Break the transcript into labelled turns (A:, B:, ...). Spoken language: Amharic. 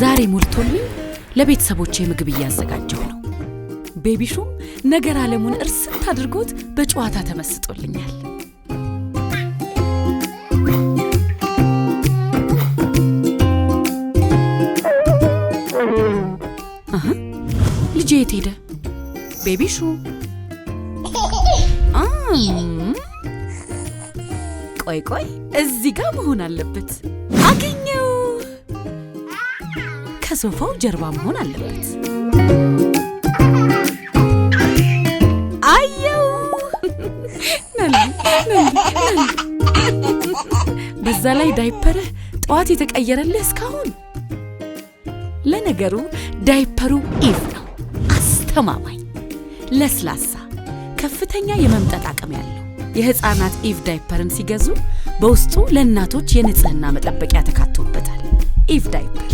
A: ዛሬ ሞልቶልኝ ለቤተሰቦቼ ምግብ እያዘጋጀሁ ነው። ቤቢሹም ነገር ዓለሙን እርስት አድርጎት በጨዋታ ተመስጦልኛል። አሀ፣ ልጄ የት ሄደ? ቤቢሹ ቆይ ቆይ፣ እዚህ ጋር መሆን አለበት። አገኘው! ከሶፋው ጀርባ መሆን አለበት። አየው! ነሊ ነሊ ነሊ። በዛ ላይ ዳይፐርህ ጠዋት የተቀየረልህ እስካሁን። ለነገሩ ዳይፐሩ ኢቭ ነው፣ አስተማማኝ፣ ለስላሳ፣ ከፍተኛ የመምጠጥ አቅም ያለው። የሕፃናት ኢቭ ዳይፐርን ሲገዙ በውስጡ ለእናቶች የንጽህና መጠበቂያ ተካቶበታል። ኢቭ ዳይፐር።